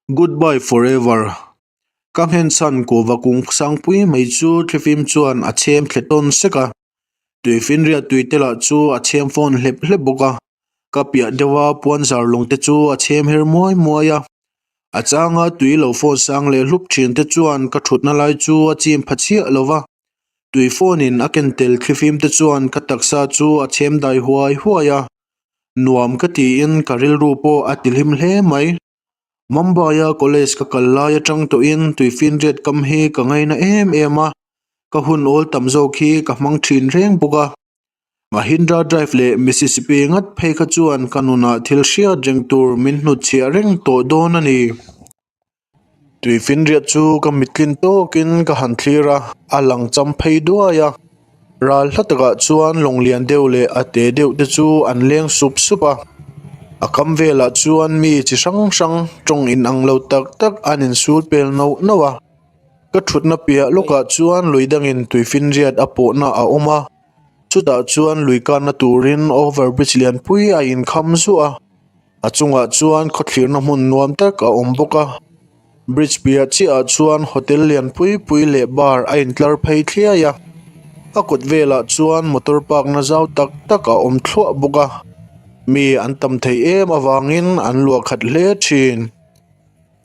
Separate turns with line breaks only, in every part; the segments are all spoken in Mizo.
Goodbye forever. Ka nghenchhan kuhva kung sangpui mai chu thlifim chuan a chhem thle tawn sek a. Tuifinriat tui te lah chu a chhem fawn hlep hlep bawk a. Ka piah deuha puanzar lawng te chu a chhem her muai muai a. A changa tui lo fawn sang leh hlup thin te chuan ka thutna lai chu a chim pha chiah lo va. Tui fawn in a ken tel thlifim te chuan ka taksa chu a chhem dai huai huai a. Nuam ka tiin ka rilru pawh a ti hlim hle mai. Mumbai-a college ka kal lai atang tawhin tuifinriat kam hi ka ngaina em em a, ka hun awl tam zawk hi ka hmang thin reng bawk a. Mahindra Drive leh Mississippi ngat phei kha chuan ka nunah thil hriat reng tur min hnutchhiah reng tawh dawn a ni. Tuifinriat chu ka mittlin tawkin ka han thlir a, a lang cham phei duai a. Ral hla takah chuan lawng lian deuh leh a te deuh te chu an leng sup sup a. A kam velah chuan mi chi hrang hrang tawng inang lo tak tak an insul pel nauh nauh a. Ka thutna piah lawkah chuan lui dangin tuifinriat a pawhna a awm a, chutah chuan lui kanna turin over bridge lianpui a inkham zuah a. A chungah chuan khawthlirna hmun nuam tak a awm bawk a bridge piah chiahah chuan hotel lian pui pui leh bar a intlar phei thliai a a kawt velah chuan motor park na zau tak tak a awm thluah bawk a mi an tam theih em avangin an luah khat hle thin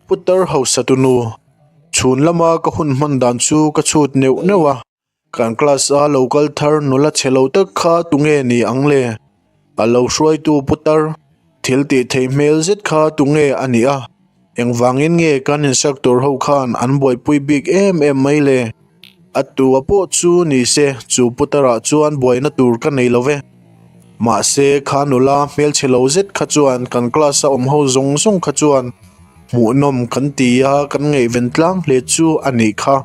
putar hausa tunu chhun lama ka hun hman dan chu ka chhut neuh neuh a. Kan class a lo kal thar nula chhe lo tak kha tunge ni ang le? A lo hruaitu putar thil tih theih hmel zet kha tunge a nih a? Engvangin nge kan instructor ho khan an buaipui bik em em mai le? A tua pawh chu ni se chu putarah chuan buaina tur ka nei lo ve. Mahse kha nula hmelchhe lo zet kha chuan kan class a awm ho zawng zawng kha chuan hmuhnawm kan ti a kan ngaihven tlang hle chu a nih kha.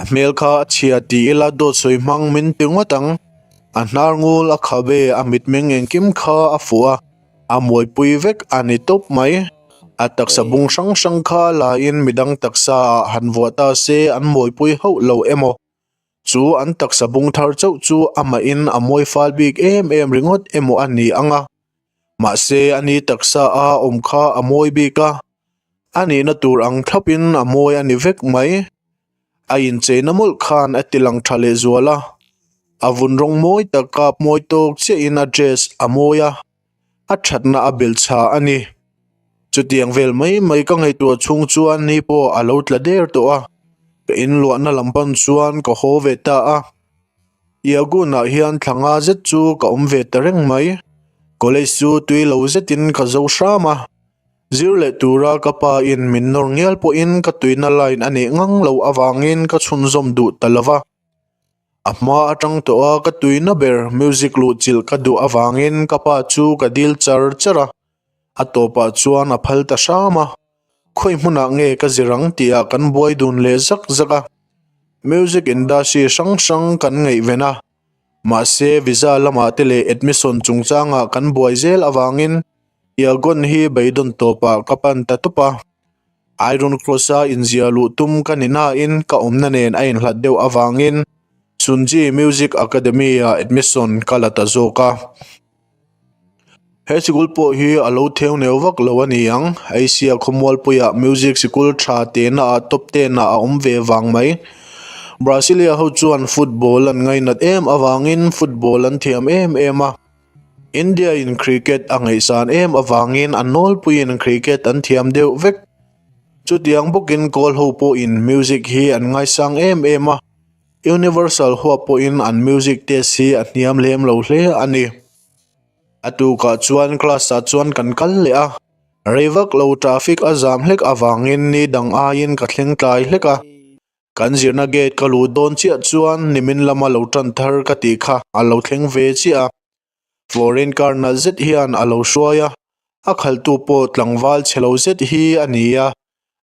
A hmel kha a chhia ti ila dawt sawi hmang min ti ngawt ang. A hnar ngul a khabe a mitmeng engkim kha a fuh a, a muaipui vek a ni tawp mai. A taksa bung hrang hrang kha lain midang taksa ah han vuah ta se an muaipui hauh lo emaw. Chu an taksa bung thar chauh chu amahin a mawi fal bik em em ringawt emaw a ni ang a. Mahse a ni taksa a awm kha a mawi bik a. A nihna tur ang thlapin a mawi a ni vek mai. A incheina mawlh khan a ti lang tha leh zual a. A vun rawng mawi tak kap mawi tawk chiahin a dress a mawi a, a thatna a belh chha a ni. Chutiang vel mai mai ka ngaihtuah chhung chuan ni pawh a lo tla der tawh a, ka inluahna lam pan chuan ka haw ve ta a. Yagun-ah hian thla nga zet chu ka awm ve ta reng mai. College chu tui lo zetin ka zo hram a. Zir leh tura ka pa in min nawr ngial pawhin ka tuina line a nih ngang loh avangin ka chhunzawm duh ta lo va. A hma atang tawha ka tuina ber music luh chilh ka duh avangin ka pa chu ka dil char char a, a tawpah chuan a phal ta hram a. Khawi hmunah nge ka zir ang tihah kan buai dun leh zak zak a. Music industry hrang hrang kan ngaihven a, mahse visa lamah te leh admission chungchangah kan buai zel avangin Iagon hi beidawn tawpah ka pan ta tawp a, Iron Cross-a inziah luh tum ka ni nain ka awmna nen a inhlat deuh avangin Sunji Music Academy-ah admission ka la ta zawk a. He sikul pawh hi a lo theu neu vak lo a ni ang, Asia khawmualpuiah music sikul tha tehnaah top ten-ah a awm ve vang mai. Brasilia ho chuan football an ngainat em avangin football an thiam em em a. India in cricket a ngaihsan em avangin a nawlpuiin cricket an thiam deuh vek. Chutiang bawkin kawl ho pawhin music hi an ngaisang em em a, Universal huap pawhin an music taste hi a hniam lem lo hle a ni. A tukah chuan class ah chuan kan kal leh a, rei vak lo traffic a zam hlek avangin ni dang aiin ka thleng tlai hlek a. Kan zirna gate ka luh dawn chiah chuan nimin lama lo tan thar ka tih kha a lo thleng ve chiah a. Foreign car nalh zet hian a lo hruai a, a khaltu pawh tlangval chhe lo zet hi a ni a.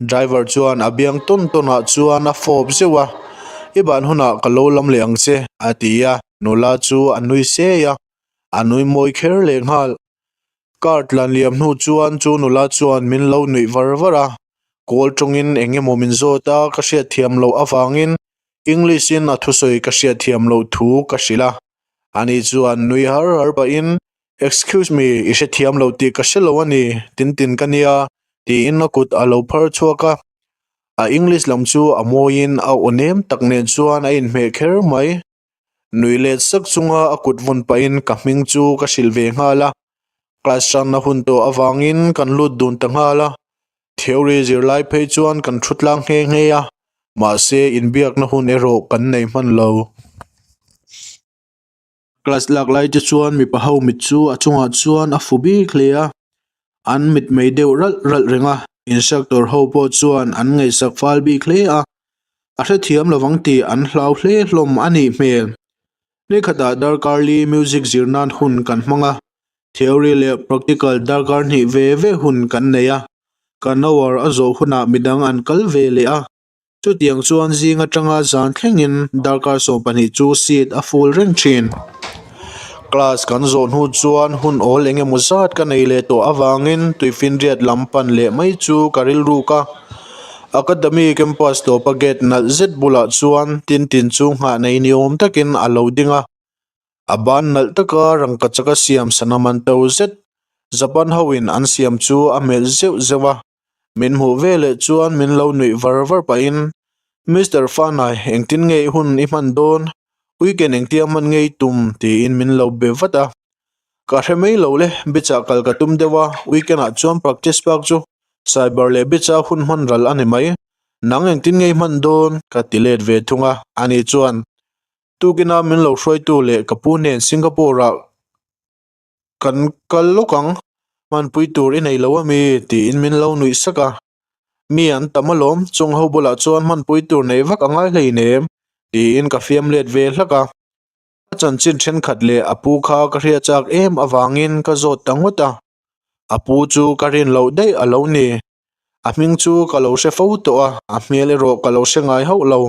Driver chuan a biang tawn tawn ah chuan a fawp zeuh a, I ban hunah ka lo lam leh ang che a ti a, nula chu a nui sei a, a nui mawi kher lehnghal. Car tlan liam hnu chuan chu nula chuan min lo nuih var var a, kawl tawngin eng emaw min zawt a ka hriatthiam loh avangin English in a thusawi ka hriatthiam loh thu ka hrilh a, ani chuan nui har har pahin Excuse me, i hrethiam lo tih ka hre lo a ni, tin tin ka nia. Tiin a kut a lo phar chhuak a, a English lam chu a mawiin a aw nem tak nen chuan a inhmeh kher mai. Nui let sak chunga a kut vawn pahin ka hming chu ka hrilh ve nghal a, class tanna hun tawh avangin kan lut dun ta nghal a, theory zirlai phei chuan kan thu tlang nghe nghe a, mahse inbiakna hun erawh kan nei hman lo. Class lak lai te chuan mipa ho mit chu a chungah chuan a fu bik hle a, an mit mei deuh ralh ralh reng a, instructor ho pawh chuan an ngaihsak fal bik hle a, a hrethiam lovang tih an hlau hle hlawm a nih hmel. Nikhatah darkar li music zir nan hun kan hmang a, theory leh practical darkar hnih ve ve hun kan nei a, kan hour a zawh hunah midang an kal ve leh a. Chutiang chuan zing atanga zan thlengin darkar 12 chu seat a full reng thin. Class kan zawh hnu chuan hun awl eng emaw zat ka nei leh tawh avangin tuifinriat lam pan leh mai chu ka rilruk a. Academy campus tawpa gate nalh zet bulah chuan Tintin chu nghah nei ni awm takin a lo ding a. A ban nalh taka rangkachak a siam sana man to zet Japan hoin an siam chu a melh zeuh zeuh a. Min hmuh ve leh chuan min lo nuih var var pahin, Mister Fanai, engtin nge i hun i hman dawn? Weekend engtia hman nge i tum? tiin min lo be vat a. Ka hre mai lo le, beach-ah kal ka tum deuh a, weekend-ah chuan practice bak chu cyber leh beach-a hun hman ral a ni mai. Nang engtin nge i hman dawn? ka ti let ve thung a, ani chuan, Tukina min lo hruaitu leh ka pu hnen Singapore-ah Kan kal lawk ang, hmanpui tur i nei lo ami? tiin min lo nuih sak a. Mi an tam alawm, chung ho bulah chuan hmanpui tur nei vak a ngai hleinem, tiin ka fiam let ve hlak a. A chanchin thenkhat leh a pu kha ka hria chak em avangin ka zawt ta ngawt a. A pu chu ka rin loh daih a lo ni. A hming chu ka lo hre fo tawh a, a hmel erawh ka lo hre ngai hauh lo.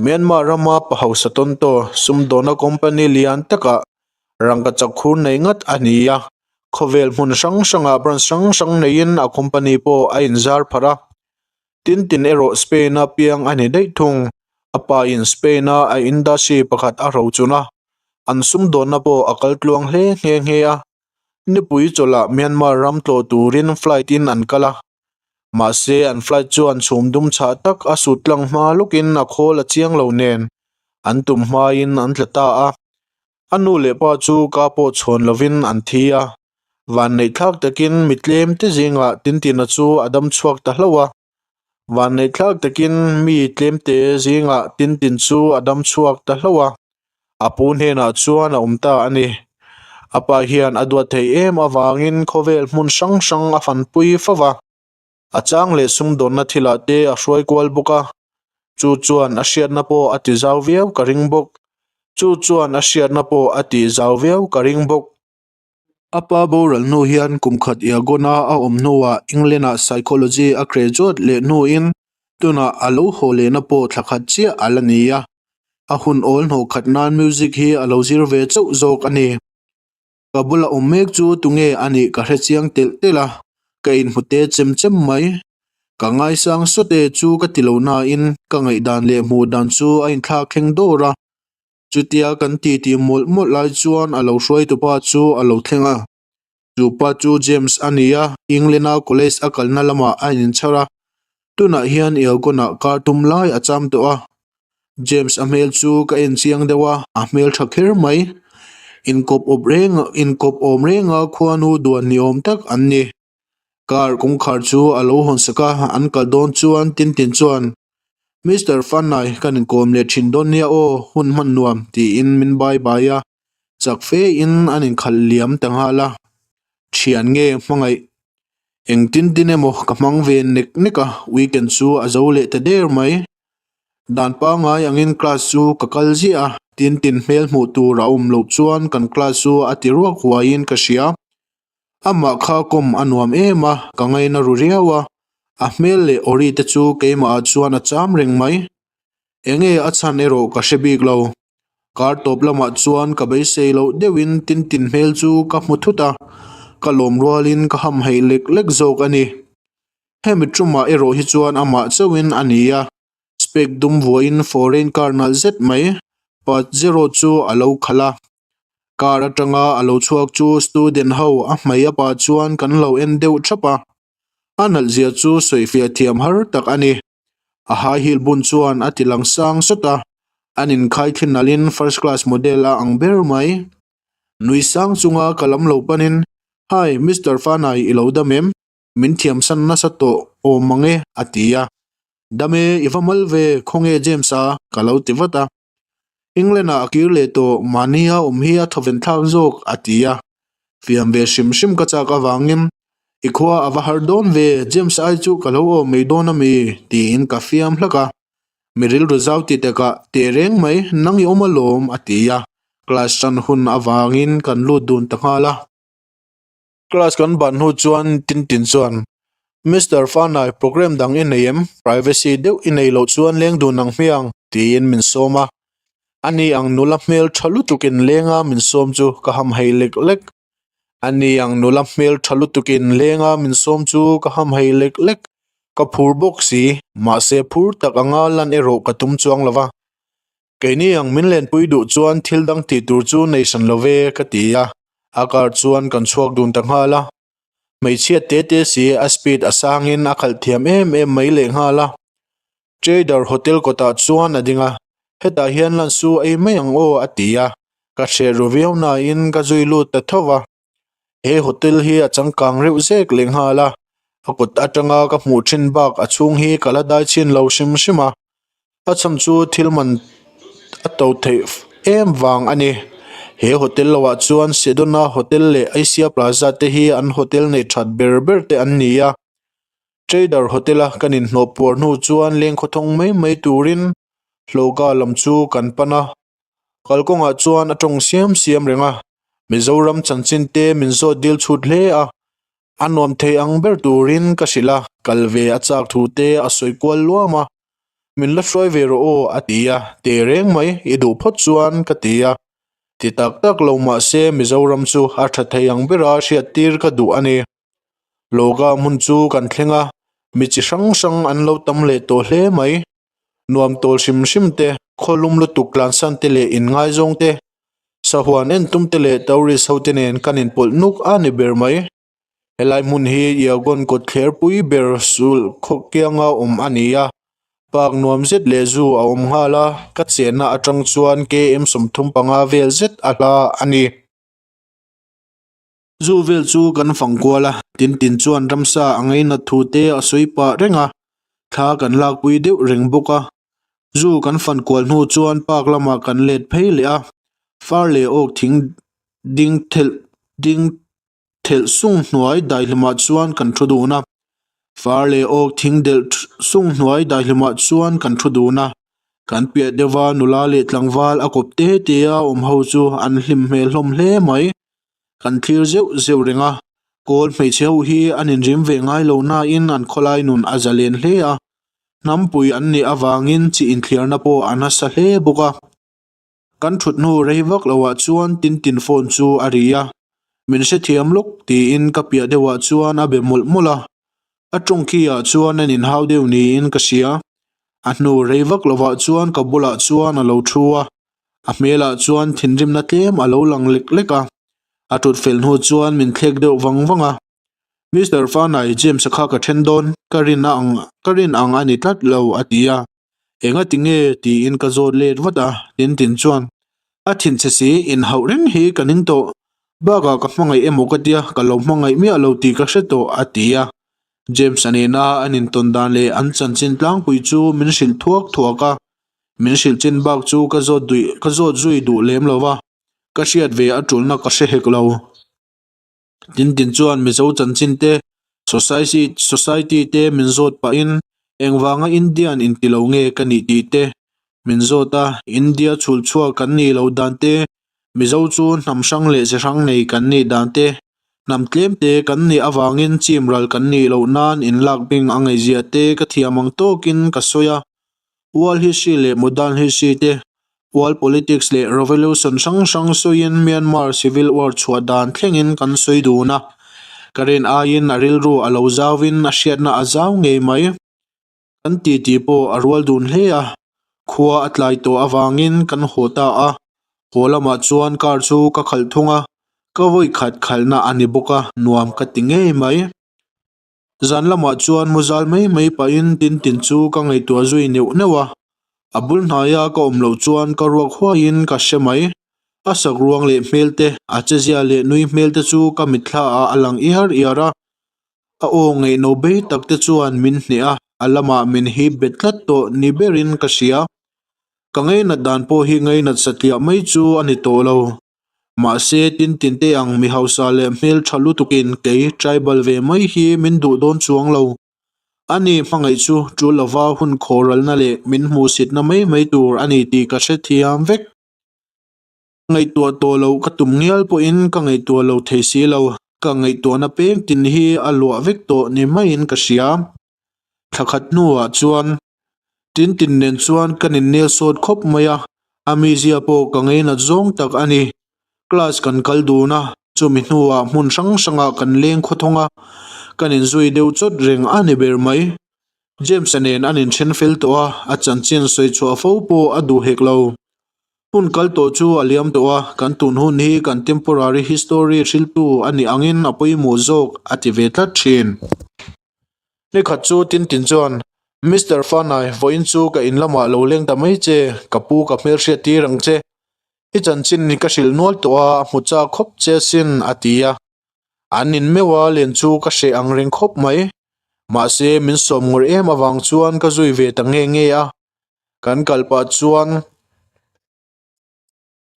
Myanmar rama pa hausa tawntaw sumdawna company lian takah rangkachak khur nei ngat a ni a, khawvel hmun hrang hrangah branch hrang hrang neiin a company pawh a inzar pharh a. Tintin erawh Spain-a piang a ni daih thung. A pain Spain-a a industry pakhat a rochun a, an sumdawnna pawh a kal tluang hle nghe nghe a. Nipui chawlhah Myanmar ram tlawh turin flight-in an kal a, Mahse, an flight chuan chhum dum chhah tak a sut tlang hma lawkin a khawl a chiang lo nen an tum hmain an tla ta a. A nu leh pa chu ka pawh chhawn lovin an thi a. Vanneihthlak takin mi tlem te zingah Tintina chu a dam chhuak ta hlauh a. Vanneihthlak takin mi tlem te zingah Tintin chu a dam chhuak ta hlauh a. A pu hnenah chuan a awm ta a ni. A pa hian a duat thei em avangin khawvel hmun hrang hrang a fanpui fo va. A chang leh sumdawnna thilah te a hruai kual bawk a. Chu chuan a hriatna pawh a ti zau viau ka ring bawk. Chu chuan a hriatna pawh a tih zau viau ka ring bawk. A pa boral hnu hian kum khat Yangon-a a awm hnuah England-ah Psychology a graduate leh hnuin tunah a lo haw lehna pawh thla khat chiah a la ni a. A hun awl hnawh khat nan music hi a lo zir ve chauh zawk a ni. Ka bula awm mek chu tunge a nih ka hre chiang telh telh a, ka inhmu te chem chem mai. Ka ngaisang sawte chu ka ti lo nain ka ngaihdan leh hmuh dan chu a inthlak thleng dawr a. Chutia kan titi mawlh mawlh lai chuan a lo hruaitupa chu a lo thleng a. Chu pa chu James a ni a, England-a college a kalna lamah a inchhar a. Tunah hian Yangon-ah kar tum lai a cham tawh a. James a hmel chu ka en chiang deuh a, a hmel tha kher mai. Inkawp awp reng inkawp awm renga khuanu duan ni awm tak an ni. Car kawngkhar chu a lo hawn sak a, an kal dawn chuan Tintin chuan, Mister Fanai, kan inkawm leh thin dawn nia aw, hun hman nuam, tiin min bye bye a, chak fe in an inkhalh liam ta nghal a. Thian nge hmangaih? Eng Tintin emaw ka hmang ve nek nek a, weekend chu a zo leh ta der mai. Dan pangngai angin class chu ka kal ziah a, Tintin hmel hmuh tur a awm loh chuan kan class chu a ti ruak huaiin ka hria. Amah kha kawm a nuam em a, ka ngaina ru riau a, a hmel leh awri te chu keimahah chuan a cham reng mai. Enge a chhan erawh ka hre bik lo. Kar tawp lamah chuan ka beisei loh deuhin Tintin hmel chu ka hmu thut a, ka lawm rualin ka hamhaih lek lek zawk a ni. Hemi tumah erawh hi chuan amah chauhin a ni a, spec dum vuahin foreign car nalh zet mai Pajero chu a lo khalh a. Car atanga a lo chhuak chu student ho a hmei a pa chuan kan lo en deuh thap a. A nalh zia chu sawifiah thiam har tak a ni. A high heel bun chuan a ti lang sang sawt a, an inkhai thli nalhin first class model a ang ber mai. Nui sang chunga ka lam lo panin, Hi, Mister Fanai i lo dam em? Min thiamsan nasa tawh awm mang e, a ti a. Dam e, i va mal ve, khawnge James-a? ka lo ti vat a. England-ah a kir leh tawh, mahnia awm hi a thawven thlak zawk, a ti a. Fiam ve hrim hrim ka chak avangin, I khua a va har dawn ve, James ai chu ka lo awm mai dawn a mi? tiin ka fiam hlak a. Mi rilru zau ti takah, Teh reng mai, nang i awm alawm, a ti a. Class ṭan hun avangin kan lut dun ta nghal a. Class kan ban hnu chuan Tintin chuan, Mister Fanai, programme dang i nei em? Privacy deuh i nei loh chuan leng dun ang hmiang, tiin min sawm a. Ani ang nula hmel tha lutukin lenga min sawm chu ka hamhaih lek lek. Ani ang nula hmel tha lutukin lenga min sawm chu ka hamhaih lek lek. Ka phur bawk si, mahse phur tak anga lan erawh ka tum chuang lo va. Keini ang min lenpui duh chuan thil dang tih tur chu nei hran lo ve ka ti a, a car chuan kan chhuak dun ta nghal a. Hmeichhia te te si a speed a sangin a khalh thiam em em mai leh nghal a. Trader hotel kawtah chuan a ding a, hetah hian lan su ei mai ang aw a ti a, ka hreh ru viau nain ka zui lut ta tho va. He hotel hi a changkang reuh zek leh nghal a, a kut atanga ka hmuh thin bak a chhung hi ka la dai chhin lo hrim hrim a, a chhan chu thil man a to theih em vang a ni. He hotel loah chuan Sedona hotel leh Asia Plaza te hi an hotel neih that ber ber te an ni a, Trader hotel a kan inhnawh puar hnu chuan lengkhawthawng mai mai turin Hloga lam chu kan pan a. Kalkawngah chuan a tawng siam siam reng a, Mizoram chanchin te min zawt dil chhut hle a, a nuam thei ang ber turin ka hrilh a, kal ve a chak thu te a sawi kual luam a, min la hruai ve rawh aw a ti a, teh reng mai i duh phawt chuan ka ti a, ti tak tak lo mah se Mizoram chu a tha thei ang bera hriattir ka duh a ni. Lawka hmun chu kan thleng a, mi chi hrang hrang an lo tam leh tawh hle mai. Nuam tawl hrim hrim te, khawlum lutuk tlansan te leh inngaizawng te, sahuan en tum te leh tourist ho te nen kan inpawlh nuk a ni ber mai. Helai hmun hi Yangon kawtthler pui ber sul khaw kianga awm a ni a, park nuam zet leh zu a awm nghal a, ka chenna atang chuan KM 35 vel zet a hla a ni. Zu vel chu kan fang kual a, Tintin chuan ramsa a ngainat thu te a sawi pah reng a, thla kan lakpui deuh reng bawk a. Zu kan fan kual hnu chuan park lamah kan let phei leh a, far leh awk thing ding thelh ding thelh sung hnuai daihlimah chuan kan thu dun a. Far leh awk thing delh sung hnuai daihlimah chuan kan thu dun a, kan piah deuha nula leh tlangval a kawp te te a awm ho chu an hlim hmel hlawm hle mai. Kan thlir zeuh zeuh reng a, kawl hmeichhe ho hi an inrim ve ngai lo nain an khawlai nun a zalen hle a, hnampui an nih avangin chi inthliarna pawh a nasa hle bawk a. Kan thut hnu rei vak loah chuan Tintin phone chu a ri a, min hrethiam lawk tiin ka piah deuhah chuan a be mawlh mawlh a, a tawng khi ah chuan an inhau deuh niin ka hria. A hnu rei vak lovah chuan ka bulah chuan a lo thu a, A hmelah chuan thinrimna tlem a lo lang lek lek a, a tut fel hnu chuan min thlek deuh vang vang a. Mister Fanai, James-a kha ka then dawn, ka rin a ang, ka rin ang a ni tlat lo, a ti a. Enga ti nge? tiin ka zawt let vat a, Tintin chuan, A thinchhe si, inhauh reng hi ka ning tawh. Bakah ka hmangaih emaw ka tia, ka lo hmangaih miah lo tih ka hre tawh, a ti a. James-a nena an intawn dan leh an chanchin tlangpui chu min hrilh thuak thuak a. Min hrilh chin bak chu ka zawt duih ka zawt zui duh lem lo va, ka hriat ve a tulna ka hre hek lo. Tintin chuan Mizo chanchin te, society society te min zawt pahin engvanga Indian inti lo nge ka nih tih te min zawt a, India chhul chhuak kan nih loh dan te, Mizo chu hnam hrang leh ze hrang nei kan nih dan te, hnam tlem te kan nih avangin chim ral kan nih loh nan inlak bing a ngaihzia te ka thiam ang tawkin ka sawi a. World history leh modern history te, world politics leh revolution hrang hrang sawiin Myanmar civil war chhuah dan thlengin kan sawi dun a. Ka rin aiin a rilru a lo zauin a hriatna a zau ngei mai. Kan titi pawh a rual dun hle a, khua a tlai tawh avangin kan haw ta a. Haw lamah chuan car chu ka khalh thung a, ka vawi khat khalhna a ni bawk a, nuam ka ti ngei mai. Zan lamah chuan mu zal mai mai pahin Tintin chu ka ngaihtuah zui neuh neuh a, a bul hnaia ka awm loh chuan ka ruak huaiin ka hre mai. A sak ruang leh hmel te, a chezia leh nui hmel te chu ka mitthla ah a lang iar iar a. A aw ngaihno bei tak te chuan min hneh a, a lamah min hip bet tlat tawh ni berin ka hria. Ka ngainat dan pawh hi ngainat satliah mai chu a ni tawh lo. Mahse, Tintin te ang mi hausa leh hmeltha lutukin kei tribal ve mai hi min duh dawn chuang lo. Ani hmangaih chu tul lova hun khawralna leh min hmuhsitna mai mai tur a ni tih ka hrethiam vek. Ngaihtuah tawh loh ka tum ngial pawhin ka ngaihtuah lo thei si lo. Ka ngaihtuahna peng tin hi a luah vek tawh ni maiin ka hria. Thla khat hnuah chuan Tintin nen chuan kan innel sawt khawp mai a, a mizia pawh ka ngainat zawng tak a ni. Class kan kal dun a, chumi hnuah hmun hrang hrangah kan leng khawthawng a, kan inzui deuh chawt reng a ni ber mai. James-a nen an inthen fel tawh a, a chanchin sawi chhuah fo pawh a duh hek lo. Hun kal tawh chu a liam tawh a, kan tun hun hi kan temporary history hriltu a nih angin a pawimawh zawk a ti ve tlat thin. Nikhat chu Tintin chuan, Mister Fanai, vawiin chu ka in lamah lo leng ta mai che, ka pu ka hmelhriat tir ang che. I chanchin ka hrilh nual tawh a, a hmu chak khawp che asin, a ti a. An in meuh a len chu ka hreh ang reng khawp mai. Mahse, min sawm ngawrh em avang chuan ka zui ve ta nge nge a. Kan kal pah chuan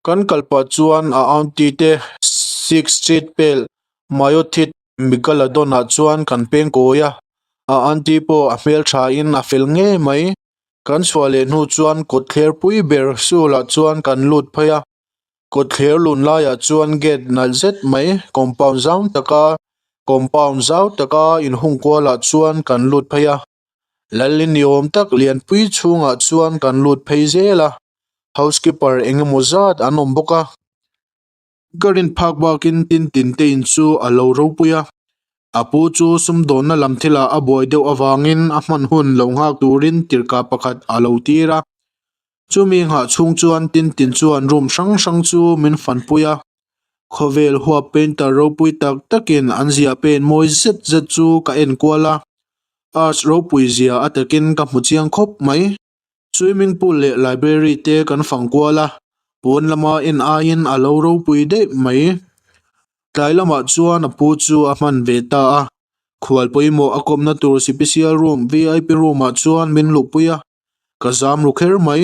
Kan kal pah chuan a auntie te Sixth Street pel Myothit Megalodon ah chuan kan peng kawi a. A auntie pawh a hmeltha in a fel ngei mai. Kan chhuah leh hnu chuan kawtthler pui ber sul ah chuan kan lut phei a. Kawtthler lun laiah chuan gate nalh zet mai compound zau taka compound zau taka inhung kualah chuan kan lut phei a. Lalin ni awm tak lianpui chhungah chuan kan lut phei zel a, housekeeper eng emaw zat an awm bawk a. Ka rin phak bakin Tintin te in chu a lo ropui a, a pu chu sumdawnna lam thilah a buai deuh avangin a hman hun lo nghak turin tirhka pakhat a lo tir a. Chumi nghah chhung chuan Tintin chuan room hrang hrang chu min fanpui a, khawvel huap painter ropui tak takin an ziah pen mawi zet zet chu ka en kual a, arts ropui zia a takin ka hmu chiang khawp mai. Swimming pool leh library te kan fang kual a, pawn lama en aiin a lo ropui daih mai. Tlai lamah chuan a pu chu a hman ve ta a, khual pawimawh a kawmna tur sipisial room vip room ah chuan min luhpui a. Ka zam ru kher mai.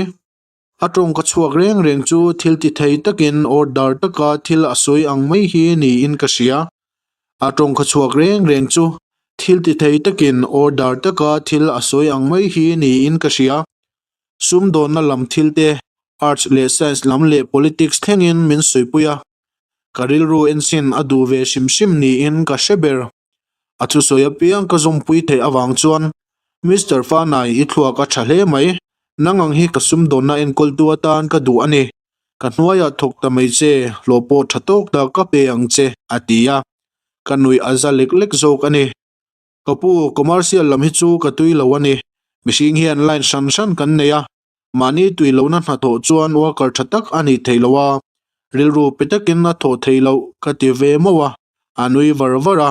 A tawng ka chhuak reng reng chu thil ti thei takin order taka thil a sawi ang mai hi niin ka hria. A tawng ka chhuak reng reng chu thil ti thei takin order taka thil a sawi ang mai hi niin ka hria. Sumdawnna lam thil te, arts leh science lam leh politics thlengin min sawipui a. Ka rilru ensin a duh ve hrim hrim niin ka hre ber. A thusawi apiang ka zawmpui theih avang chuan Mister Fanai i thluak a tha hle mai, nang ang hi ka sumdawnna enkawltu atan ka duh a ni. Ka hnuaiah thawk ta mai che, hlawh pawh tha tawk tak ka pe ang che, a ti a. Ka nuih a za lek lek zawk a ni. Ka pu, commercial lam hi chu ka tui lo a ni. Mihring hian line hran hran kan nei a, Mahni tui lohna hnathawh chuan worker tha tak a nih theih loh a, rilru pe takin a thawh theih loh ka ti ve mauh a, a nui var var a.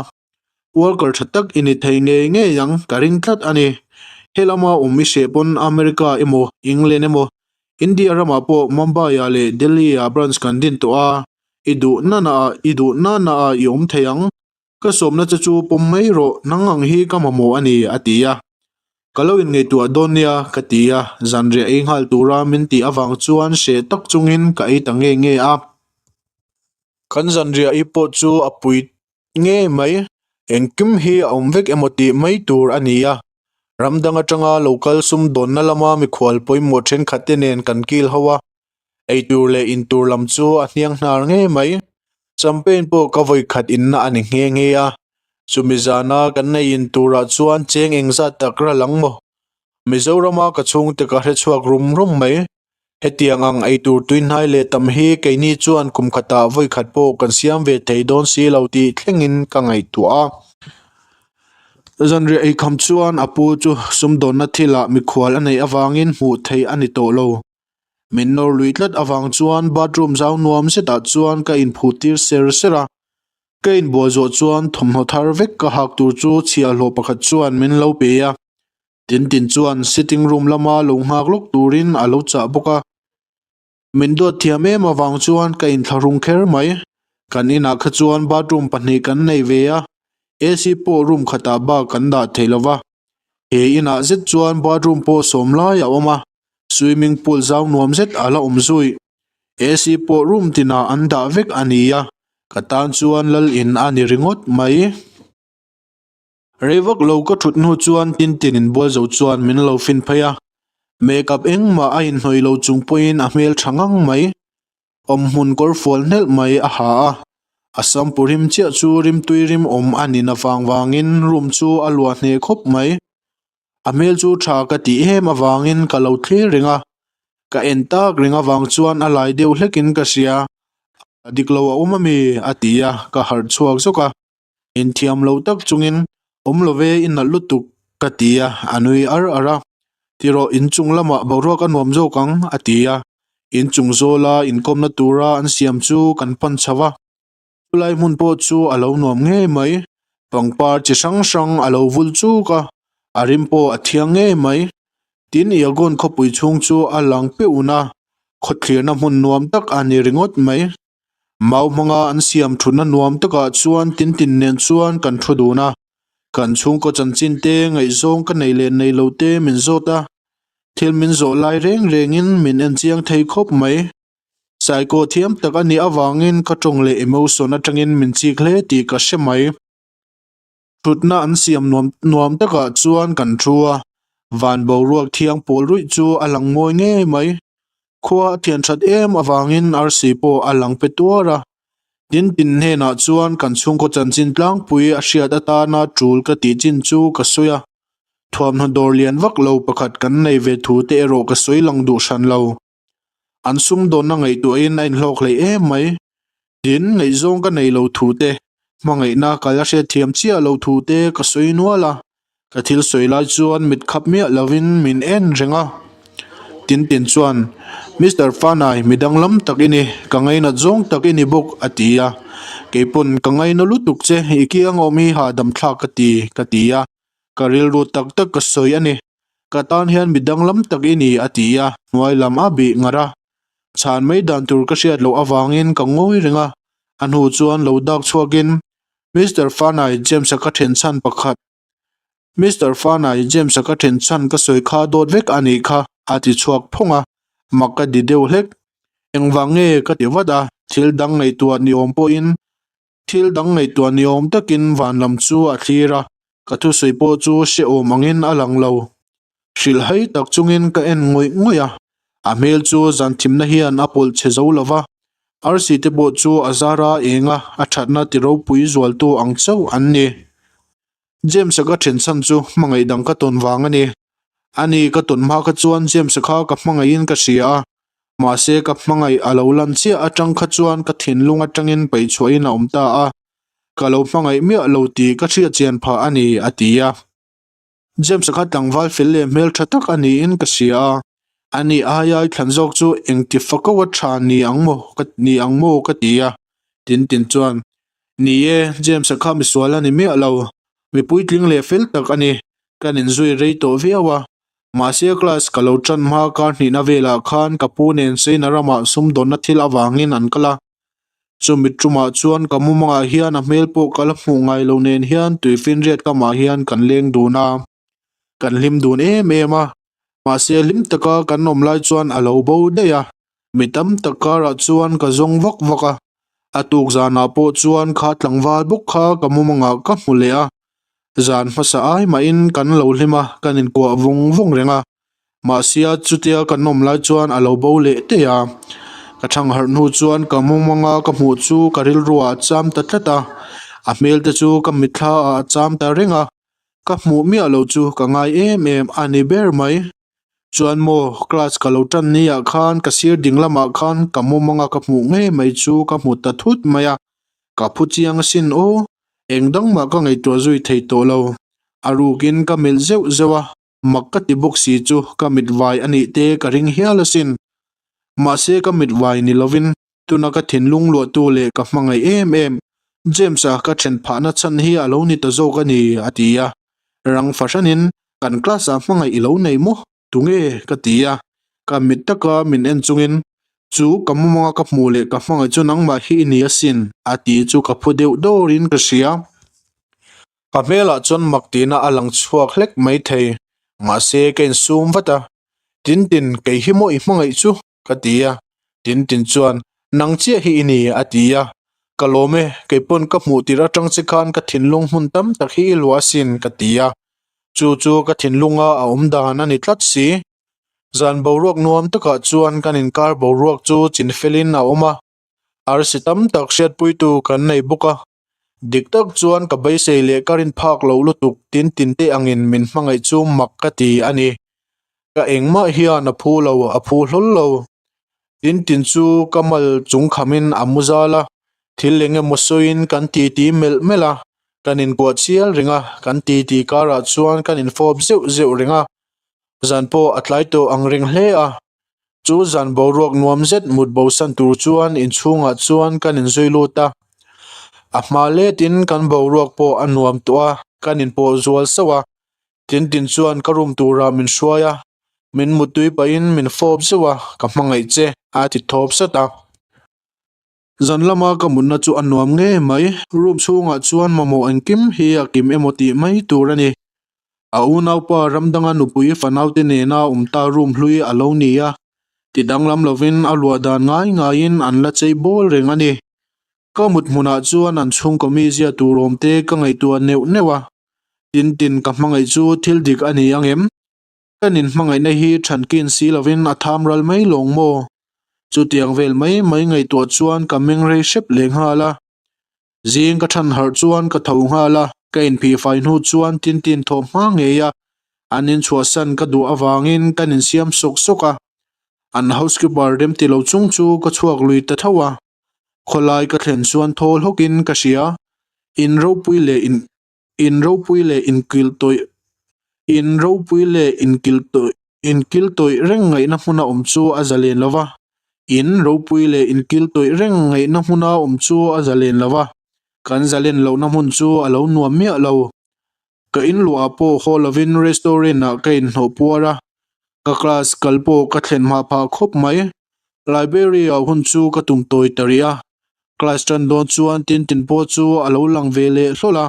Worker tha tak i ni thei ngei ngei ang ka ring tlat a ni. He lama awm i hreh pawn America emaw England emaw India ramah pawh Mumbai ah leh Delhi ah branch kan din tawh a, i duh nana ah i duh nana ah i awm thei ang. Ka sawmna che chu pawm mai rawh, nang ang hi ka mamawh a ni, a ti a. Ka lo inngaihtuah dawn nia, ka ti a, zanriah ei nghal tura min tih avang chuan hreh tak chungin ka ei ta nge nge a. Kan zanriah i pawh chu a pui ngei mai, engkim hi a awm vek emaw tih mai tur a ni a. Ram dang atanga lo kal sumdawnna lama mikhual pawimawh thenkhat te nen kan kil ho a, Eitur leh intur lam chu a hniang hnar ngei mai. Champagne pawh ka vawi khat inna a ni nghe nghe a. Chumi zana kan nei inturah chuan cheng engzat tak ral ang maw? Mizorama ka chhungte ka hre chhuak rum rum mai. Hetiang ang eitur tuihnai leh tam hi keini chuan kum khatah vawi khat pawh kan siam ve thei dawn si lo tih thlengin ka ngaihtuah a. Zanriah eikham chuan a pu chu sumdawnna thilah mikhual a neih avangin hmuh theih a ni tawh lo. Min nawr lui tlat avang chuan bathroom zau nuam zetah chuan ka inphut tir ser ser a. Ka inbual zawh chuan thawmhnaw thar vek ka hak tur chu chhiahhlawh pakhat chuan min lo pe a. Tintin chuan sitting room lama lo nghak lawk turin a lo chah bawk a. Min duat thiam em avang chuan ka inthlahrung kher mai. Kan inah kha chuan bathroom pahnih kan nei ve a, AC pawh room khatah bak kan dah thei lo va. He inah zet chuan bathroom pawh sawm lai a awm a, swimming pool zau nuam zet a la awm zui. AC pawh room tinah an dah vek a ni a, ka tan chuan lal in a ni ringawt mai. Rei vak lo ka thut hnu chuan Tintin inbual zo chuan min lo fin phei a, makeup engmah a inhnawih lo chung pawhin a hmel tha ngang mai. Awmhmun kawr fual hnelh mai a ha a, a sampu rim chiah chu rimtui rim awm a nin avang vangin room chu a luah hneh khawp mai. A hmel chu tha ka tih em avangin ka lo thlir reng a, ka en tak reng avang chuan a lai deuh hlekin ka hria. A dik lo a awm ami? a ti a, ka harh chhuak zawk a. Inthiam lo tak chungin, Awm lo ve, i nalh lutuk, ka ti a, a nui ar ar a. Tirawh, inchung lamah boruak a nuam zawk ang, a ti a. Inchung zawla inkawmna tura an siam chu kan pan chho a. Chulai hmun pawh chu a lo nuam ngei mai. Pangpar chi hrang hrang a lo vul chuk a, a rim pawh a thiang ngei mai. Tin, Iagon khawpui chhung chu a lang peun a, khawthlirna hmun nuam tak a ni ringawt mai. Mau hmanga an siam thutna nuam takah chuan Tintin nen chuan kan thu dun a, kan chhungkaw chanchin te ngaihzawng ka nei leh nei lo te min zawt a, thil min zawh lai reng rengin min en chiang thei khawp mai. Saikaw thiam tak a nih avangin ka tawng leh emotion atangin min chik hle tih ka hre mai. Thutna an siam nuam nuam takah chuan kan thu a, van boruak thiang pawl ruih chu a lang ngawi ngei mai. Khua a thian that em avangin arsi pawh a lang pe tuar a. Tin tin hnenah chuan kan chhungkaw chanchin tlangpui a hriat atana tul ka tih chin chu ka sawi a. Thuamhnaw dawr lian vak lo pakhat kan nei ve thu te erawh ka sawi lang duh hran lo. An sumdawnna ngaihtuahin a inhlawk hleih em mai. Tin, ngaihzawng ka nei lo thu te, hmangaihna ka la hriatthiam chiah lo thu te ka sawi nual a, ka thil sawi lai chuan mit khap miah lovin min en reng a. Tin tin chuan, Mister Fanai, mi danglam tak i ni, ka ngainat zawng tak i ni bawk, a ti a. Keipawn ka ngaina lutuk che, i kiang awm hi hahdam thlak ka ti, ka ti a. Ka rilru tak tak ka sawi a ni. Ka tan hian mi danglam tak i ni, a ti a, hnuai lam a bih ngar a. Chhan mai dan tur ka hriat loh avangin ka ngawi reng a, a hnu chuan lo dak chhuakin Mister Fanai James-a ka then chhan pakhat Mister Fanai James-a ka then chhan ka sawi kha dawt vek a nih kha, a ti chhuak phawng a, mak ka di deuh hlek. Engvang nge ka ti vat a, thil dang ngaihtuah ni awm pawhin Thil dang ngaihtuah ni awm takin van lam chu a thlir a, ka thusawi pawh chu hrehawm angin a lang lo. Hrilhhai tak chungin ka en ngawih ngawih a, a hmel chu zan thimna hian a pawlh chhe zo lo va, arsi te pawh chu a zara eng a, a thatna ti ropui zualtu ang chauh an ni. James-a ka then chhan chu hmangaih dang ka tawn vang a ni. Ani ka tawn hma kha chuan James-a kha ka hmangaihin ka hria a, mahse ka hmangaih a lo lan chiah atang kha chuan ka thinlung atangin peih chhuahin a awm ta a, ka lo hmangaih miah lo tih ka hriat chian phah a ni, a ti a. James-a kha tlangval fel leh hmel tha tak a niin ka hria a, ani aia i thlan zawk chu engti fako a tha ni ang maw ka ni ang maw ka ti a, Tintin chuan, Ni e, James-a kha misual a ni miah lo, mi puitling leh fel tak a ni, kan inzui rei tawh viau a, mahse class ka lo tan hma kar hnihna velah khan ka pu nen China ramah sumdawnna thil avangin an kal a, Chumi tumah chuan ka mumangah hian a hmel pawh ka la hmuh ngai lo nen hian tuifinriat kamah hian kan leng dun a, kan hlim dun em em a, mahse hlim taka kan awm lai chuan a lo bo daih a, mi tam tak karah chuan ka zawng vak vak a, a tuk zanah pawh chuan kha tlangval bawk kha ka mumangah ka hmu leh a, zan hmasa ai mahin kan lo hlim a, kan inkuah vawng vawng reng a. Mahsia chutia ka nawm lai chuan a lo bo leh daih a, ka thang harh hnu chuan ka mumanga ka hmuh chu ka rilruah a cham ta tlat a, a hmel te chu ka mitthla ah a cham ta reng a, ka hmuh miah loh chu ka ngai em em a ni ber mai. Chuan maw class ka lo tan ni ah khan ka sir ding lamah khan ka mumanga ka hmuh ngei mai chu ka hmu ta thut mai a, ka phu chiang asin aw, eng dang mah ka ngaihtuah zui thei tawh lo, a rukin ka melh zeuh zeuh a. Mak ka ti bawk si chu ka mit vai a nih te ka ring hial asin. Mahse ka mit vai ni lovin tuna ka thinlung luahtu leh ka hmangaih em em. James-a ka then phahna chhan hi a lo ni ta zawk a ni, a ti a. Rang fahranin, Kan class-ah hmangaih i lo nei maw? Tunge? ka ti a. Ka mit taka min en chungin, Chu ka mumanga ka hmuh leh ka hmangaih chu nangmah hi i ni asin, a ti chu ka phu deuh dawrin ka hria. Ka hmelah chuan mak tihna a lang chhuak hlek mai thei, mahse ka insum vat a. Tintin, kei hi maw i hmangaih chu? ka ti a, Tintin chuan, Nang chiah hi i ni, a ti a. Ka lawm e, kei pawn ka hmuh tirh atang che khan ka thinlung hmun tam tak hi i luah asin, ka ti a. Chu chu ka thinlunga a awm dan a ni tlat si. Zan boruak nuam takah chuan kan inkar boruak chu chinfelin a awm a, arsi tam tak hriatpuitu kan nei bawk a. Dik tak chuan ka beisei leh ka rin phak loh lutuk Tintin te angin min hmangaih chu mak ka ti a ni. Ka engmah hian a phu lo, a phu hlawl lo. Tintin chu ka mal chung khamin a mu zal a, thil eng emaw sawiin kan titi melh melh a, kan inkuah chial reng a, kan titi karah chuan kan infawp zeuh zeuh reng a. Zan pawh a tlai tawh ang reng hle a, Chu zan boruak nuam zet mut bosan tur chuan inchhungah chuan kan inzui lut a. A hma letin kan boruak pawh a nuam tawh a, kan inpawh zual sauh a. Tintin chuan ka room turah min hruai a, min muttui pahin min fawp zeuh a, ka hmangaih che a ti thawp sat a. Zan lama ka mutna chu a nuam ngei mai, room chhungah chuan mamawh engkim hi a kim emaw tih mai tur a ni. A unaupa Ramdanga nupui fanaute nena awm ta room hlui a lo ni a, ti danglam lovin a luah dan ngai ngaiin an la chei bawl reng a ni. Ka mut hmunah chuan an chhungkaw mi zia tur awmte ka ngaihtuah neuh neuh a, tin tin ka hmangaih chu thil dik a ni ang em? Kan inhmangaihna hi thankin si lovin a tham ral mai lawng maw? Chutiang vel mai mai ngaihtuah chuan ka meng rei hrep leh nghal a. Zing ka than harh chuan ka tho nghal a, ka inphihfai hnu chuan Tintin thawh hma ngei a, an inchhuahsan ka duh avangin kan insiam sawk sawk a. An housekeeper remti lo chung chu ka chhuak lui ta tho a. Khawlai ka thlen chuan thawl hawkin ka hria, in ropui leh in. In ropui leh inkil tawih In ropui leh inkil tawih inkil tawih reng ngaihna hmuna awm chu a zalen lo va. In ropui leh inkil tawih reng ngaihna hmuna awm chu a zalen lo va. Kan zalen lohna hmun chu a lo nuam miah lo. Ka inluah pawh haw lovin restaurant ah ka inhnawh puar a. Ka class kal pawh ka thlen hma phah khawp mai. Library ah hun chu ka tum tawi ta rih a. Class tan dawn chuan Tintin pawh chu a lo lang ve leh hlawl a.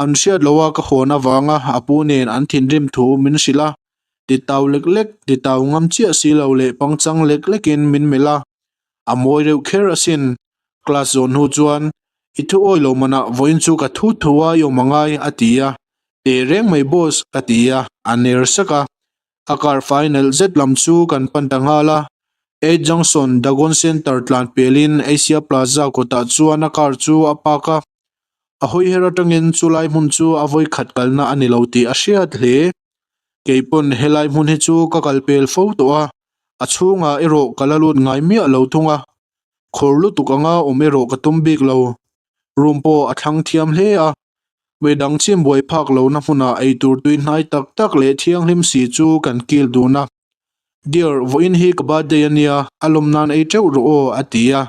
An hriat loh a ka hawn avanga a pu nen an thinrim thu min hrilh a. Titau lek lek, titau ngam chiah si lo leh pangchang lek lekin min melh a. A mawi reuh kher asin. Class zawn hnu chuan, I thu awi lo manah vawiin chu ka thu thu a i awm angai a ti a. Teh reng mai boss ka ti a, a ner sak a. A car final zet lam chu kan pan ta nghal a, Eight Junction Dagon Centre tlan pelin Asia Plaza kawtah chuan a car chu a park a, a hawi her atangin chulai hmun chu a vawi khat kalna a ni lo tih a hriat hle. Keipawn helai hmun hi chu ka kal pel fo tawh a, a chhungah erawh ka la lut ngai miah lo thung a, khawr lutuk anga awm erawh ka tum bik lo. Room pawh a thlang thiam hle a, Midang chim buai phak lohna hmunah eitur tui hnai tak tak leh thianghlim si chu kan kil dun a. Dear, vawiin hi ka birthday a nia, a lawm nan ei teuh rawh aw, a ti a.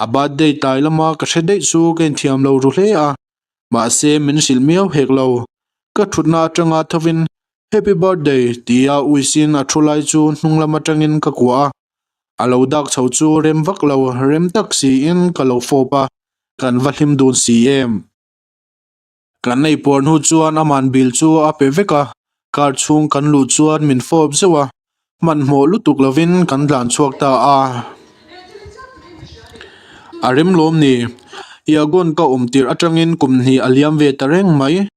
A birthday tlai lama ka hre daih chu ka inthiam lo ru hle a, mahse min hrilh miau hek lo. Ka thutna atanga thovin, Happy birthday, tia uisin a thu lai chu hnung lam atangin ka kuah a. A lo dak chho chu rem vak lo, rem tak siin ka lo fawp a, kan va hlim dun si em. Kan ei puar hnu chuan aman bill chu a pe vek a, car chhung kan luh chuan min fawp zeuh a, hmanhmawh lutuk lovin kan tlan chhuak ta a. A rem lawm ni, Iagon ka awm tirh atangin kum hnih a liam ve ta reng mai.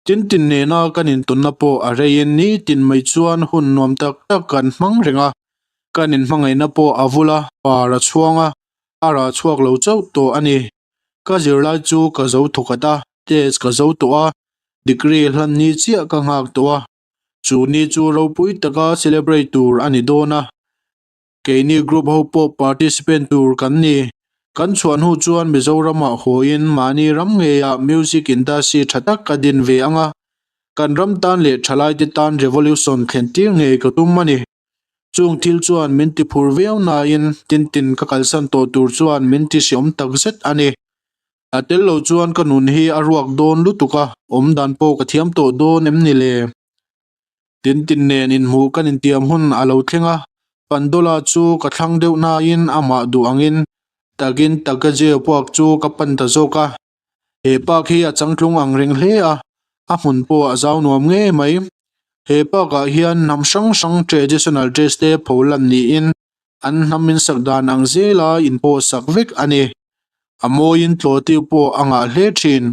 Tintin nena kan intawnna pawh a reiin nitin mai chuan hun nuam tak tak kan hmang reng a, kan inhmangaihna pawh a vul a, par a chhuang a, a rah chhuak lo chauh tawh a ni. Ka zirlai chu ka zo thawkhat a, test ka zo tawh a, degree hlan ni chiah ka nghak tawh a, chu ni chu ropui taka celebrate tur a ni dawn a, keini group ho pawh participant tur kan ni. Kan chhuah hnu chuan Mizoramah hawiin mahni ram ngeiah music industry tha tak ka din ve ang a, kan ram tan leh thalaite tan revolution thlen tir ngei ka tum a ni. Chung thil chuan min ti phur viau nain Tintin ka kalsan tawh tur chuan min ti hreawm tak zet a ni. A tel lo chuan ka nun hi a ruak dawn lutuk a, awm dan pawh ka thiam tawh dawn em ni le? Tintin nen inhmuh kan intiam hun a lo thleng a, Pandola chu ka thlang deuh nain amah duh angin takin Tagajeo puak chu ka pan ta zawk a. He park hi a changtlung ang reng hle a, a hmun pawh a zau nuam ngei mai. He park ah hian hnam hrang hrang traditional dress te pho lan niin an hnam in sak dan ang zela inpawh sak vek a ni. A mawiin tlawhtir pawh a ngah hle thin.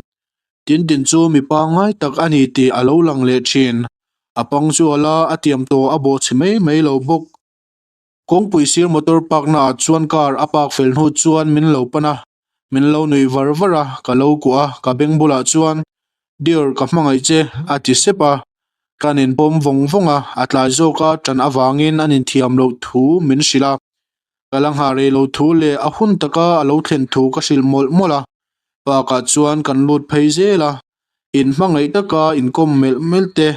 Tintin chu mi pangngai tak a ni tih a lo lang leh thin. A pang chu a la a tiam tawh a bawhchhe mai mai lo bawk. Kawngpui sir motor park na ah chuan car a park fel hnu chuan min lo pan a, min lo nuih var var a, ka lo kuah a, ka beng bulah chuan Dear ka hmangaih che a ti sep a, kan inpawm vawng vawng a, a tlai zawk a tan avangin an inthiam loh thu min hrilh a, ka la nghah rei lo thu leh a hun taka a lo thlen thu ka hrilh mawlh mawlh a, park ah chuan kan lut phei zel a, inhmangaih taka inkawm melh melh te,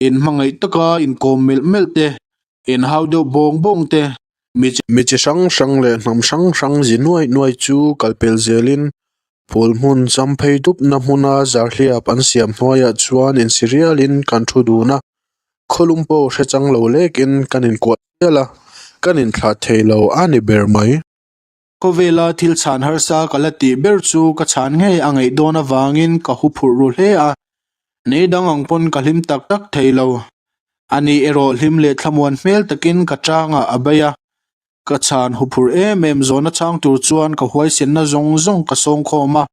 inhmangaih taka inkawm melh melh te. Inhau deuh bawng bawng te. Mi chi hrang hrang leh hnam hrang hrang zi nuai nuai chu kal pel zelin phul hmun cham phei dupna hmuna zarhliap an siam hnuaiah chuan insi rialin kan thu dun a, khawlum pawh hre chang lo lekin kan inkuah chial a, kan inthlah thei lo a ni ber mai. Khawvela thil chhan harsa ka la tih ber chu ka chhan ngei a ngaih dawn avangin ka hu phurh ru hle a, nei dang ang pawn ka hlim tak tak thei lo. Ani erawh hlim leh thlamuan hmel takin ka tangah a bei a, ka chhan hu phurh em em zawhna chhang tur chuan ka huaisenna zawng zawng ka sawngkhawm a,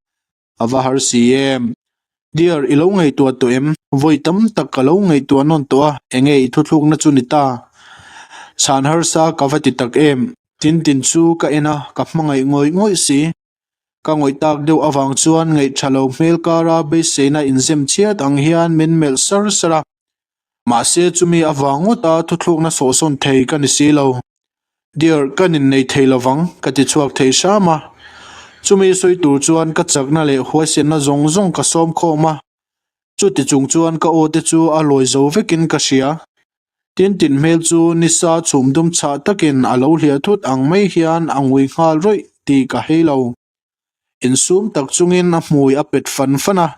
a va har si em. Dear, i lo ngaihtuah tawh em? Vawi tam tak ka lo ngaihtuah nawn tawh a, enge i thuthlukna chu ni ta? Chhan harsa ka va ti tak em? Tintin chu ka en a, ka hmangaih ngawih ngawih si. Ka ngawih tak deuh avang chuan ngaih tha lo hmel kara beiseina inzem chhiat ang hian min melh sar sar a. Mahse chumi avang ngawta thuthlukna sawhsawn thei ka ni si lo. Dear, ka ninnei thei lovang, ka ti chhuak thei hram a. Chumi sawi tur chuan ka chakna leh huaisenna zawng zawng ka sawm khawm a. Chuti chung chuan ka aw te chu a lawi zo vekin ka hria. Tintin hmel chu nisa chhum dum chhah takin a lo hliah thut ang mai hian a ngui nghal rawih tih ka hei lo. Insum tak chungin a hmui a pet fan fan a,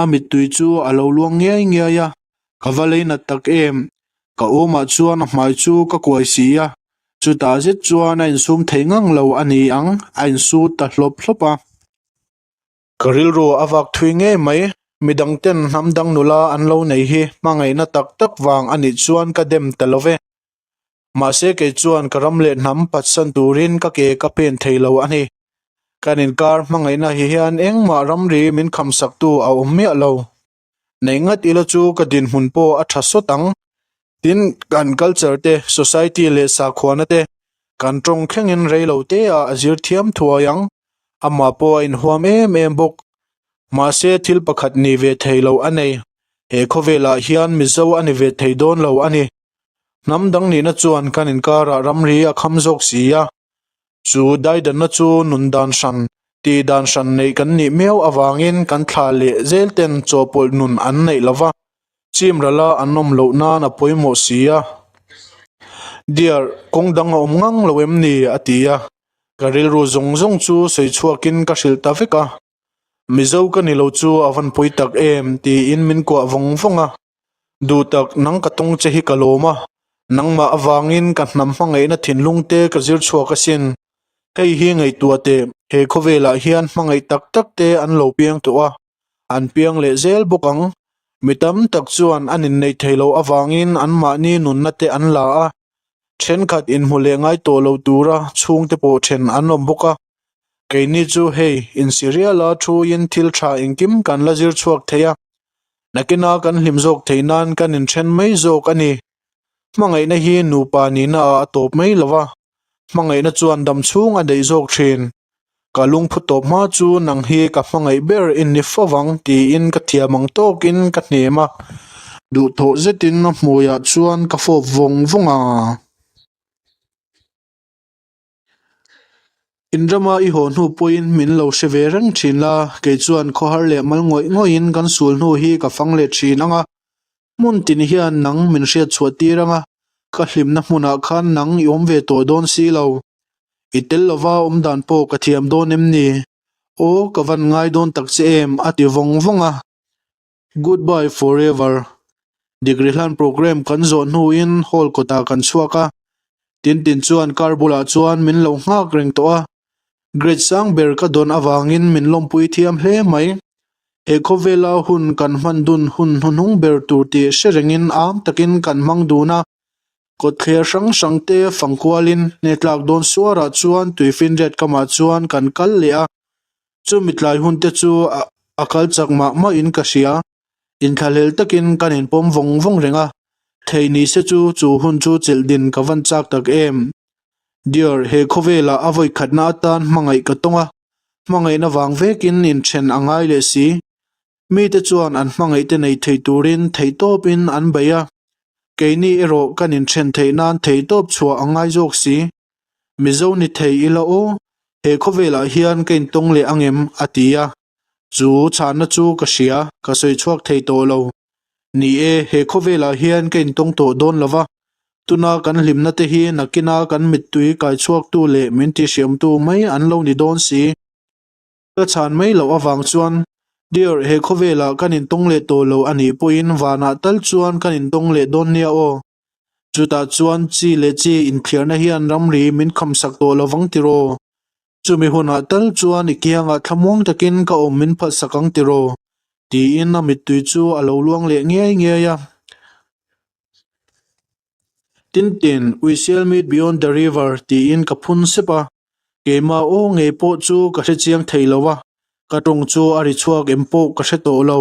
a mittui chu a lo luang ngiai ngiai a, ka va lei nat tak em? Ka awmah chuan a hmai chu ka kuai si a, chutah zet chuan a insum thei ngang lo a ni ang, a insut ta hlawp hlawp a. Ka rilru a vak thui ngei mai, midang ten hnam dang nula an lo nei hi hmangaihna tak tak vang a nih chuan ka dem ta lo ve. Mahse kei chuan ka ram leh hnam phatsan turin ka ke ka pen thei lo a ni. Kan inkar hmangaihna hi hian engmah ramri min khamsaktu a awm miah lo. Nei ngat ila chu ka dinhmun pawh a tha sawt ang. Tin, kan culture te, society leh sakhuana te kan tawng thlengin rei lo te ah a zir thiam thuai ang. Amah pawh a inhuam em em bawk. Mahse thil pakhat ni ve thei lo a nei. He khawvelah hian Mizo a ni ve thei dawn lo a ni. Hnam dang nihna chuan kan inkarah ramri a kham zawk si a. Chu daidanna chu nun dan hran, tih dan hran neih kan nih miau avangin kan thla leh zel ten chawhpawlh nun an neih lova, chim rala an awm loh nan a pawimawh si a. Dear, kawng dang a awm ngang lo em ni? a ti a. Ka rilru zawng zawng chu sawi chhuakin ka hrilh ta vek a. Mizo ka ni lo chu a van pawi tak em tiin min kuah vawng vawng a. Duh tak nang ka tawng che hi ka lawm a, nangmah avangin ka hnam hmangaihna thinlung te ka zir chhuak asin. Hei hi ngaihtuah teh, he khawvelah hian hmangaih tak tak te an lo piang tawh a, an piang leh zel bawk ang. Mi tam tak chuan an inneih theih loh avangin anmahni nunna te an la a, thenkhat inhmu leh ngai tawh lo tura chhungte pawh then an awm bawk a. Keini chu hei, insiriala thuin thil tha engkim kan la zir chhuak thei a, nakina kan hlim zawk theih nan kan inthen mai zawk a ni. Hmangaihna hi nupa nihna ah a tawp mai lo va, hmangaihna chuan dam chhung a daih zawk thin. Ka lungphu tawp hma chu nang hi ka hmangaih ber i ni fo vang tiin ka thiam ang tawkin ka hnem a, duhthawh zetin a hmuiah chuan ka fawp vawng vawng a. Inrama i haw hnu pawhin min lo hre ve reng thin la, kei chuan khawhar leh mal ngawih ngawihin kan sul hnu hi ka fang leh thin ang a, hmun tin hian nang min hriat chhuah tir ang a, ka hlimna hmunah khan nang i awm ve tawh dawn si lo. I tel lova awm dan pawh ka thiam dawn em ni? Aw ka van ngai dawn tak che em a ti vawng vawng a. Goodbye forever. Degree hlan programme kan zawh hnuin hall kawtah kan chhuak a. Tintin chuan car bulah chuan min lo nghak reng tawh a. Grade sang ber ka dawn avangin min lawmpui thiam hle mai. He khawvela hun kan hman dun hun hnuhnung ber tur tih hre rengin am takin kan hmang dun a. Kawtthler hrang hrang te fang kualin hnetlak dawn suarah chuan tuifinriat kamah chuan kan kal leh a, chumi tlai hun te chu a kal chak mah mahin ka hria. Inthlahlel takin kan inpawm vawng vawng reng a, theih ni se chu chu hun chu chelh din ka van chak tak em. Dear, he khawvelah a vawi khatna atan hmangaih ka tawng a, hmangaihna vang vekin inthen a ngai leh si. Mite chuan an hmangaihte nei thei turin theihtawpin an bei a, keini erawh kan inthen theih nan theihtawp chhuah a ngai zawk si. Mizo ni thei ila aw, he khawvelah hian ka intawng leh angem? a ti a. Chu chhanna chu ka hria, ka sawi chhuak thei tawh lo. Ni e, he khawvelah hian ka intawng tawh dawn lo va, tuna kan hlimna te hi nakina kan mittui kai chhuaktu leh min tihriamtu mai an lo ni dawn si. Ka chhan mai loh avang chuan, Dear, he khawvelah kan intawng leh tawh lo a nih pawhin vanah tal chuan kan intawng leh dawn nia aw. Chutah chuan chi leh chi inthliarna hian ramri min khamsak tawh lo vang tiraw? Chumi hunah tal chuan i kiangah thlamuang takin ka awm min phalsak ang tiraw? Tiin a mittui chu a lo luang leh ngiai ngiai a. Tintin, we shall meet beyond the river tiin ka phun sep a. Keimah aw ngei pawh chu ka hre chiang thei lo a, ka tawng chu a ri chhuak em pawh ka hre tawh lo.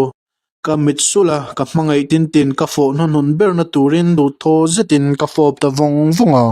Ka mit sulh a, ka hmangaih Tintin ka fawh hnuhnun berna turin duhthaw zetin ka fawp ta vawng vawng a.